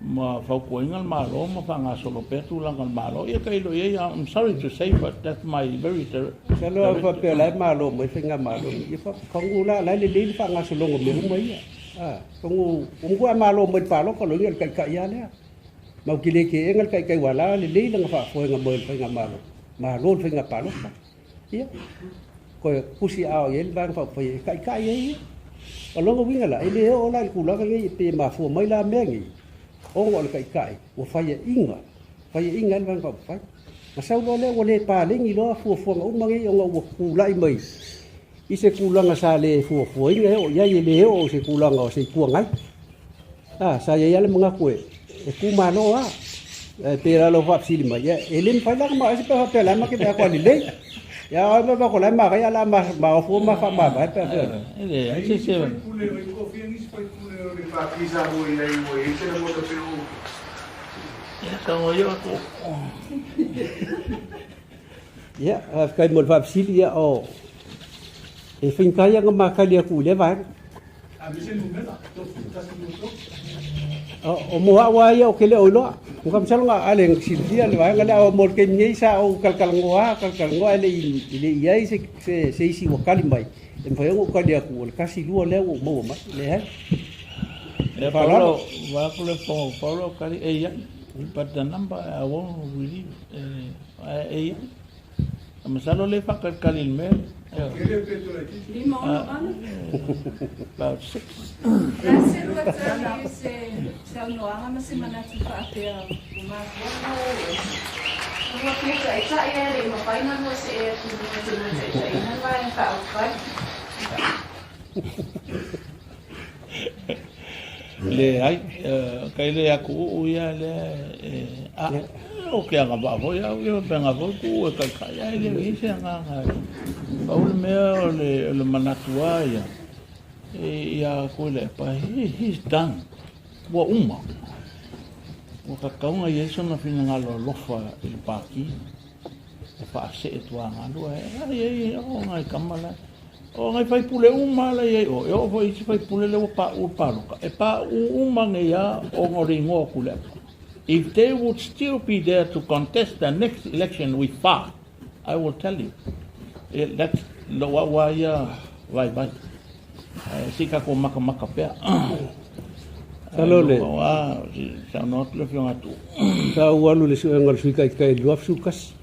Ma fautuaina le Malo ma faagasolo pea tulaga o le Malo. Ia tailo i ai, I'm sorry to say, but that's my very direct. Masalo a faapea o la e malo mai faigamalo nei, ia fagu la, o la e lelei le faagasologa o mea uma ia. A, fagu, ua matua malo mai le palota, loiga le taitai lava lea. Ma ou te le teena le taitai aua o la e lelei lana faafoega mai o le faigamalo, malo le faiga palota. Ia, toe tusi aao i ai le Vaega Faaupufai e taitai ai ia. O lona uiga la, e le oo la i le tulaga lenei pe mafua mai la mea nei, ona o le taitai ua faiaina, faiaina ai le Vaega Faaupufai. Na sau loa lea ua le paleni loa fuafuaga uma nei ona ua tulai mai i se tulaga sa le fuafuaina e oo i ai, e le oo i se tulaga o se Itu Agai. A, sa i ai lava le manatu e tu malo lava. Ae pei la lau faafesili mai, ia e le mafai la ona maoae se pe faapea o le a ma te vaai atu a lelei. Ia ai ma ma ko lai ma ga la ma ma fu ma fa ma ba pe fe. E leai se isi e Faipule, o i toafia nisi faipule o le Pati sa ua i ai ua i ai se lagona pe o. Ia saunoa ia atu. Ia, faafetai mo le faafesili, ia o e faigata ia ona ma tali atu i lea vaega. O mo au lava ia ou te le o iloa. Ua masalo na ale na silafia le vaega lea, a mo le taimi nei sa ou talatalanoa lava, talatalanoa ae le i le i ai se se isi ua tali mai e mafai ai ona ou tali atu o le tasi lua lea ua ou maua mai. Leai. Ia Faaaloalo. Paulo, vaeatu le fofoga o Paulo, tali e i ai. But the number I won't release, ae e i ai. Masalo le faatalitali i le mea lea. About 6. O le a se lua tali i se saunoaga ma se manatu faapea ua mafua ona o ese? Ua lua fia taitai ae le i mafai ona lua see atu i luga i te lua taitaiina le Vaega Faaupufai. Leai, kai le atuuu ia lea e a o ke agavaa foi au ia faapena foi tuu e taitai ae le o i ai se agaga e pau le mea o le manatu lava ia ia Tuilaepa he's done ua uma ua tatau ona i ai sona finagalo alofa i le Pati e faasee tuagalu ae ai ai o nai tama la O nai faipule uma lava la e i ai o, e oo foi i isi faipule lea ua pauu i le palota, e pauu uma nei lava ona o le igoa o Tuilaepa. If they would still be there to contest the next election with fa, I will tell you, that's lou au lava ia vaivai. Ae se i tatou matamata pea. Masalo le. Ae lou se i saunoa atu le Afioga ia Tuuu. Sa ou alu i le suega o le Sui Taitai i le 2011.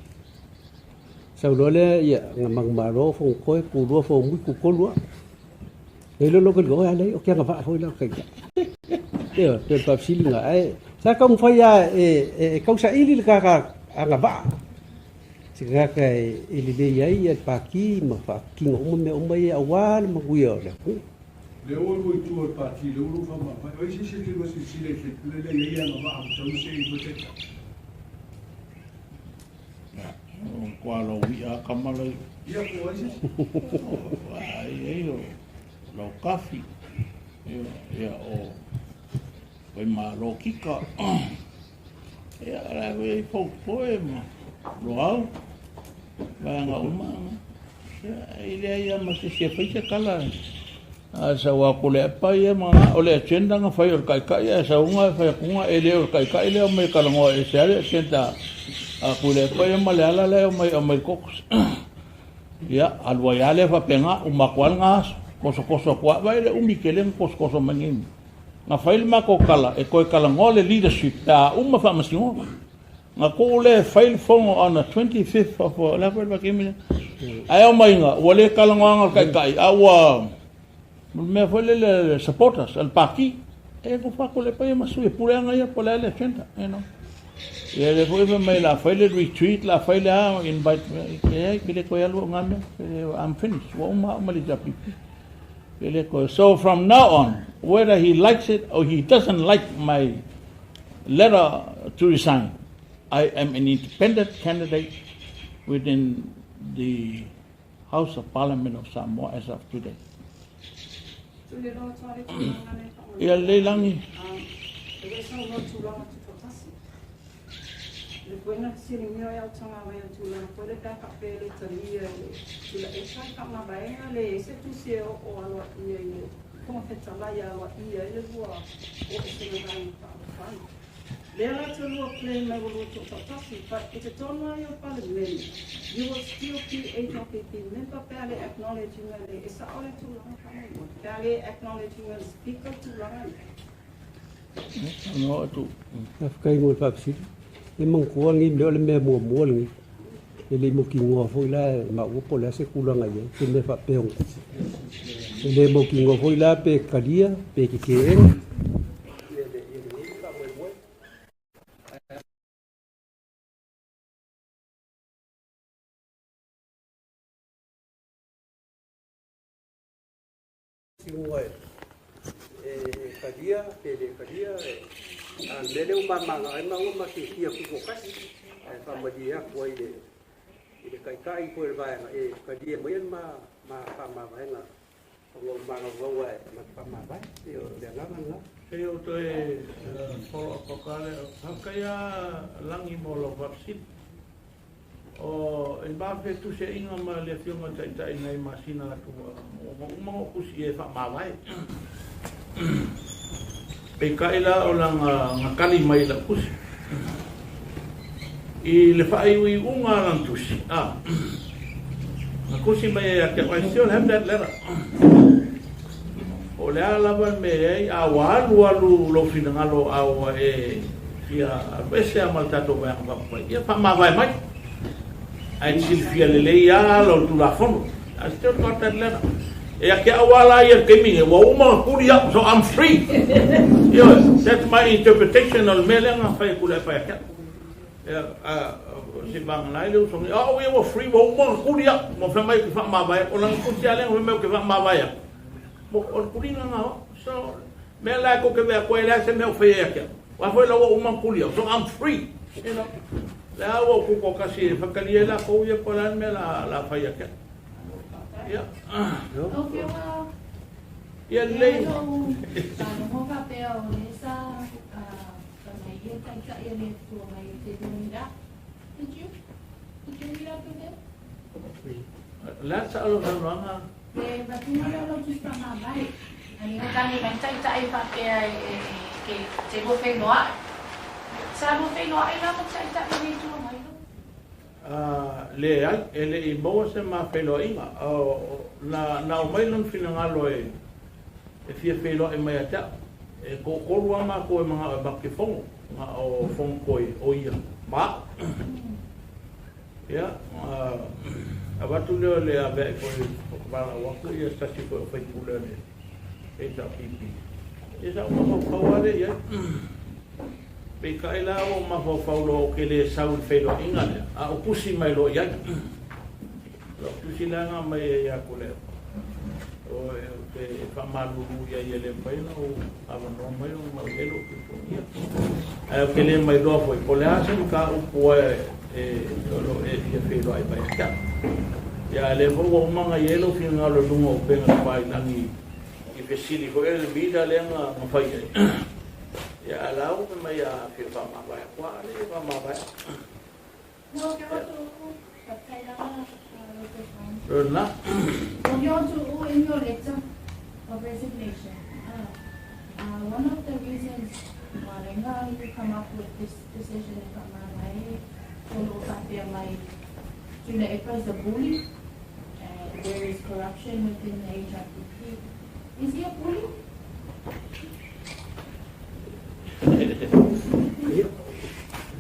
Sau loa lea ia na manumalo fonotoe tulua fonomui tutolu a. Nei loa lou taliga oi a leai o ke agavaa foi la o taitai. Ioe, pei o le faafesili lena ae sa taumafai lava e tausaili le tagata agavaa. Se tagata e lelei ai le pati ma faatino uma mea uma ia aua le manuia o le atunuu. Lea ua lua i tua o le pati, lea ua lou faamavae. O ai se isi e te lua silasila i faipule lea e i ai agavaa ua tatau ona seei foi taitai? Matua lou i'a a tama lai. Ia po o ai se isi? Ai ai o Laukafi, ia o Faimalo Kika. Ia la e i Poupoe ma Loau, vaega uma. Ia e leai lava ma se isi e fai se tala. A sau atu le apa ia ma o le agenda na fai o le taitai ae sau ga fai atu ga e le o le taitai lea omai e talanoa ese lava le agenda a Tuilaepa ia ma Leala lea omai e aumai i le caucus. Ia alu ai lava lea faapena uma atu lava lena aso tosotoso atu lava vaai le umi tele na tosotoso mai nei mea. Na fai le matou tala e toe talanoa le leadership pe a uma faamasinoga. Na tuu lea e fai le fono on the 25th of o le a foi le vaitaimi lea. Ae omaiga ua le talanoaga o le taitai a ua o le mea foi lele supporters a le pati. E nofo atu le paia ma sui e pule ana ia po o le a le agenda, you know. Ia lea foi fai mai o le a fai le retreat, o le a fai le a, invite, leai, ke le toe alu au i na mea. I'm finished, ua uma au ma le HRPP. Ke le toe. So from now on, whether he likes it or he doesn't like my letter to resign, I am an independent candidate within the House of Parliament of Samoa as of today. Ia lelei lagi. Lea la te lua claim mai ua lua toatautasi but i totonu ai o Palemene you will still be HRPP member pe a le acknowledge inga le e sao le tulaga faamoemoe pe a le acknowledge inga le speaker tulaga ia. Faafetai mo le faafesili. E manatua lenei mea o le mea muamua lenei. E le i mautinoa foi la e maua po o le a se tulaga i ai, se mea faapea ona tupu. E le mautinoa foi la pe talia pe teteena. Ingoa e talia pe le talia, a o le mea lea ua mamagaga ai maua ma fiafia tutoatasi, ae faamalie atu ai i le i le taitai foi o le vaega e talia mai ai ma faamavaega ona o mafaufau e ma faamavae. O le agaga lena. Se o toe follow up ka le faafetai a lagi mo lau faafesili. O e ma fetusiaiga ma le afioga taitai nai masina atu ua uma ona tusi e faamavae. Peitai la o lana kali mai la tusi. I le faaiuiuga a lana tusi, na tusi mai e ake, I still have that letter. O le a lava le mea ai, a ua alu alu lou finagalo a ua e fia alu ese a ma le tatou vaega faaupufai, ia faamavae mai. Ae silafia lelei lava lau Tulafono. I still got that letter. E ake au ala ia le taimi nei, ua uma ona tuli au, so I'm free. Ioe, that's my interpretation o le mea lea na fai atu le fai ake au. Ia, se vagana ai le usogi, o ia ua free, ua uma ona tuli au, ua fai mai ou te faamavae, o lana tusi lava lea na fai mai ou te faamavae au. O le tuliga na o. So, mea la e tou te vea atu ai, le a se mea o fai ai ake au. Aua foi la ua uma ona tuli au, so I'm free. You know. Le a ua ou tutoatasi e faitalia ai latou ia po o le a le mea la fai ake au. Ia. Lau Afioga, Ia lelei. e lou faalogo faapea o lea sa fai mai ia taitai a le Atua mai te do meet up. Did you meet up with him? Le a sao lau saunoaga? Le avatuga lea o lau tusi faamavae. Ani o tagi mai taitai faapea e ke te lua feiloai. Sa lua feiloai la ma taitai a le Atua mai lo? Leai, e le i maua se ma feiloaiga. Na aumai lona finagalo e fia feiloai mai ia te au. E toatolu lava matou e manao e matou te fono, na o Fonotoe o ia ma au. Ia, avatu lea o le aveai foi valaau atu ia se tasi foi o faipule o le HRPP. Ia sa ou mafaufau lava lea i ai. Peitai la ua ou mafaufau loa ou te le sau i le feiloaiga lea, a ou tusi mai loa i ai. O lau tusi la na aumai ai ia Tuilaepa, o ou te faamalulu i ai e le mafai ona ou avanoa mai ona o i ai lou tuatuagia. Ae ou te le mailoa foi, po o le a se mataupu e o lo o e fia feiloai mai ia te au. Ia, a o lea foi ua uma ona i ai lou finagalo i luga o upega tafailagi i fesili foi o le leader lea na fai ai. Ia, a o la ua fai mai a fia faamavae atu lava, a le faamavae. Lau Afioga Tuuu, faafetai lava lau Afioga. Lona. O Tuuu, in your letter of resignation, one of the reasons why you come up with this decision e faamavae o lo o faapea mai Tuilaepa is a bully and there is corruption within the HRPP. Is he a bully?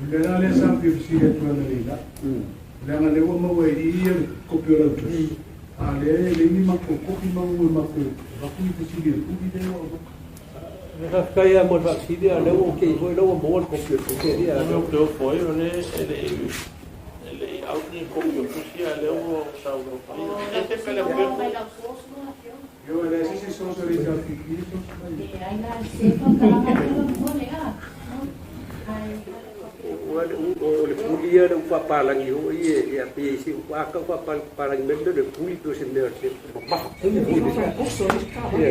O le la lea sa fia fesili atu analeila, leaga lea ua maua e i ia le kopi o lau tusi, a o lea e leai ni matou kopi ma ua matou avatu ni fesili e puli lea ua avatu. E faafetai lava mo le faafesili, a o lea ua ou kei foi la ua maua le kopi o le tusi alii. O lea ou te ofo ai, o lea e le i out ni kopi o tusi, a o lea ua sau lau O lau tusi na maua mai lau source lau Afioga. Ioe, e leai se isi source a le HRPP e source mai ai. Leai la se faamatalaga lea lau Afioga, a. Ai. O le puli ia le upu faapalagi foi e pei se upu a tau faapalagi mai le puli pei o se mea o se mamafa tumu foi le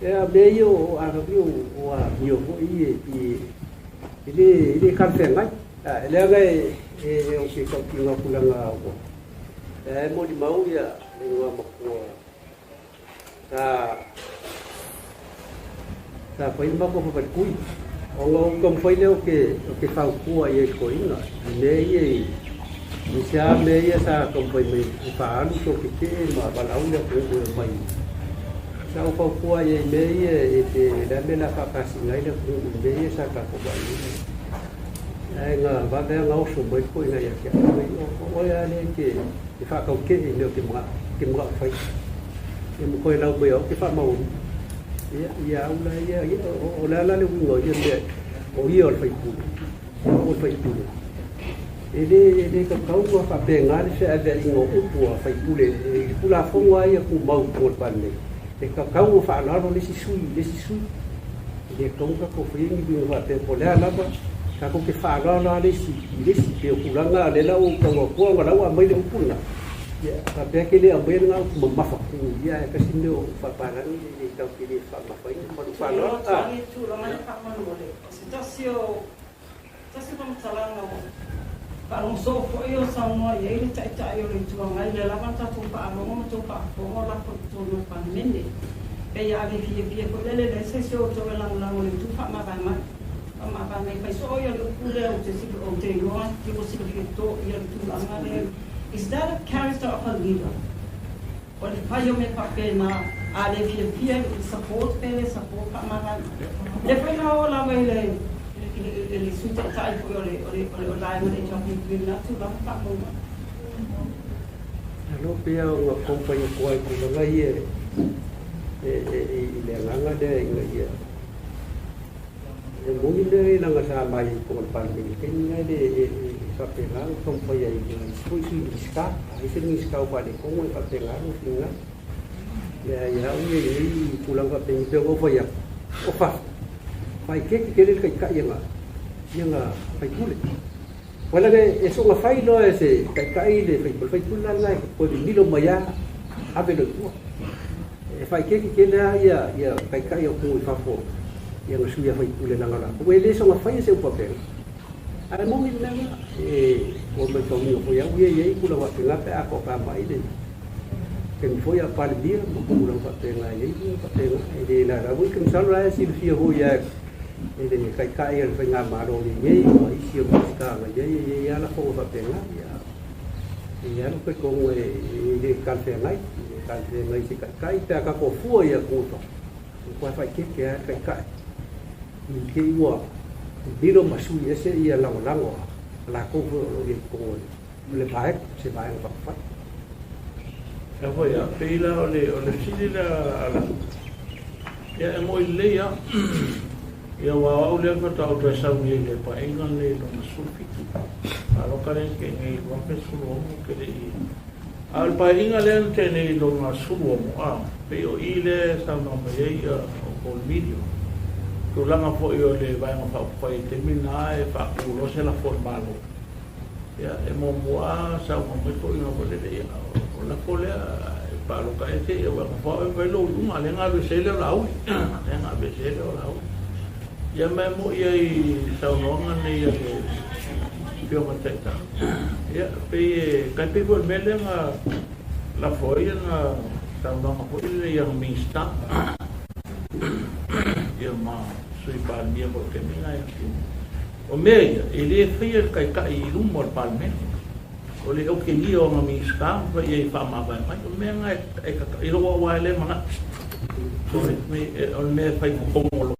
ia mea ia o a o amio foi e pei e le talafeagai. Leaga e o se tautino atu leaga e molimau ia le igoa matua sa fai le matou fafaletui ona ou taumafai lea o ke fautua i ai toeaiina i mea ia i se a mea ia sa taumafai mai e faaalu so tetee ma valaau le atunuu e omai. Sa ou fautua i ai mea ia e te le a mea o le a faakasina ai le atunuu i mea ia sa tatou vaai ai, ae na vave lava ona oso mai le toeaina ia te au ai o oe lava lea e te faatautee i mea o te manao fai ia ma toe lau mai au te faamaoni ia ia au la ia o le a la le uiga o ia mea o ia o le faipule o le faipule e le tatau ona faapena le feaveaiga o upu a faipule i le Tulafono lava ia tumau i totonu o le Palemene. E tatau ona faalalo le isi sui i le isi sui. E le tatau ona tatou faia ni uiga faapea po o le a lava Tatou te faaaloalo lava le isi i le isi, pei o tulaga lea la ua ou tau atua ona la ua aumai le upu lena, ia faapea ke le aumaia lena upu mamafa tu ia ae tasi mea o faapalagi le le tatou te le faamamafaina ma lou faaaloalo. Ou te iloa atu le tulaga lea faamolemole, o se tasi o tasi o faamatalaga ua faalogo soo foi o saunoa i ai le Taitai o le Itu Agai, lea lava na tatou faalogo ma tou faafofoga o lafo i totonu o le Palemene. Pei a le fiafia foi lele leai se isi o outou e lagolago i le itu faamavae mai. Faamavae mai fai soo ia le upu lea ou te ou te iloa ua silafia toia le tulaga lea. Is that a character of a leader? O le fai o mea faapena, a le fiafia i le support pe le support faamavae mai. Lea foi na oo lava i le i le Sui Taitai foi o le o le o le vaega o le HRPP i lena tulaga faamauina. Malo pea ona taumafai atu ai i tulaga ia i le agaga lea ina ia e moni mea ia leaga sa mai ai i totonu o le Palemene i le taimi lena e le faapena ona taumafai ai i isi foi Sui Minisita. A i ai se Minisita ua faaletonu e faapena lona finagalo. Ia ia au ia i nei tulaga faapenei pei ona ou fai atu, o fafo, faaeteete tele le taitai i ana faipule. Ua leaga e soona fai loa e se taitai le faipule, faipule la lena e toe mimilo mai lava ave loa i tua. E faaeteete tele lava ia taitai o atunuu i fafo i ana sui faipule leaga o latou e le soona faia se upu faapena. Ae moni le mea lena, e ua matauina foi au ia e i ai tulaga faapena pe a toatamai le taimi foi a o Palemia ma tulaga faapena e i ai tulaga faapena. E le lala foi, masalo la e silafia foi lava e le taitai o le faigamalo o i ai nei ma isi o Minisita na i ai, e i ai lava lafoga faapena. E i ai lava lou talitonuga e le talafeagai, e le talafeagai i se taitai pe a tatou fua i atunuu i fafo, e matua faaeteete lava le taitai i te i ua lilo ma sui ese ia lagolago a latou foi o lo o i ai i totonu o le vaega, se vaega faaupufai. Ia foi a, pei la o le fesili lea a Latu, ia e moi lelei lava. Ia aua o au lea faatoa ou toe sau nei i le Paeaiga lenei i lona 17. Palota lea na tea nei i le 2016 ou te le i... A o le Paeaiga lea na tea nei i lona 16, a, pei o i lea e saunoa mai ai outou i le media. Tulaga foi o le Vaega Faaupufai i le taimi lena e faatu loa se lafo a le Malo. Ia, e muamua saunoa mai toeaiina foi lele, ia, o lafo lea e palota ese, ia ua nofo au e fai lou iuga, lea na alu ese ai lea o Laauli. Lea na aveese ai lea o Laauli. Ia, ma e moi ai i saunoaga nei a le Afioga i le Taitai. Ia, pei e tai pei foi o le mea lea na lafo ai ana saunoaga foi lele i ana Minisita, ia ma Sui Palemia foi o le taimi lena ia. O mea ia, e le faia e le Taitai i luma o le Palemene. O le okegia o ana Minisita ma fai i ai e faamavae mai. O le mea lena e i lou au lava lea manatu. O le mea e fai i totonu o lou.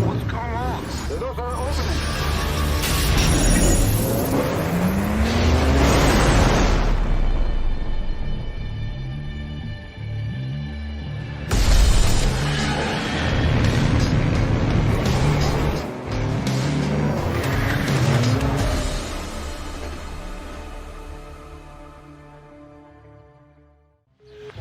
What's going on? The doors are opening.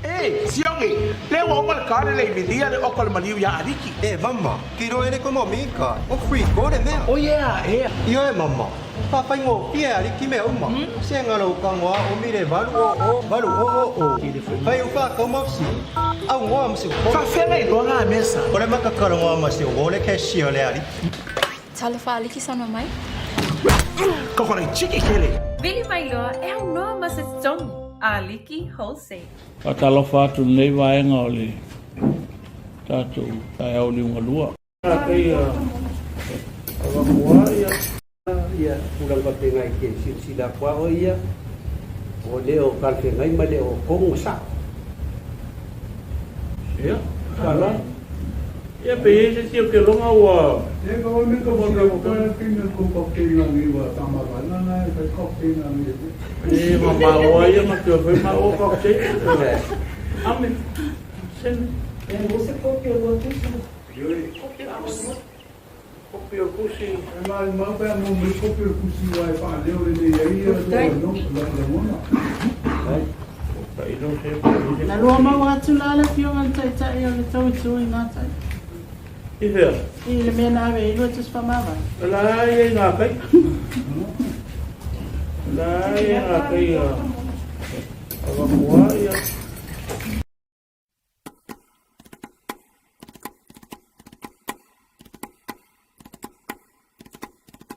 E, Siogi, lea ua uma le kale le milia le oko le maliu iā Aliki. E, mama, ki roa ere ko momi ka, o free ko le mea. O ia, ea. Ioe, mama, whawhaingofie Aliki mea uma. Se ngaro ka ngoa o mire valu o o, valu o o o. Whai u wha kau mafsi, au ngoa msi u kolo. Whawhenga i loa ngā mesa. O le makakalo ngoa masi o wole cashier le Aliki. Talofa Aliki saunoa mai. Koko nei tiki kele. Vili mai loa e aunoa ma se totogi. Aliki Wholesale. Faatalofa atu i lenei vaega o le tatou taeao liugalua. Ia tulaga faapena i te silasila atu a oe ia, o le o talafeagai ma le o tonu ma sao. Ia, tala. Ia pe i ai se isi o ke longa ua. E ka one ka mo ka ka kina ko ko kina ni wa tama ba na na e ko kina ni. E ma ma o ai ma te o ma o cocktail. Ame. Sene. E mo se kopia ua tusa. Yoi. Kopia ua. kopi o le tusi. E maumau pe a maua mai le kopi o le tusi aua e faaleo lelei ai lagona. Na lua maua atu la le afioga i le Taitai o le tou itu i gatai. I fea? I le mea na ave ai lua tusi faamavae. O la e i ai gakai. O la e i ai gakai a avatua ia.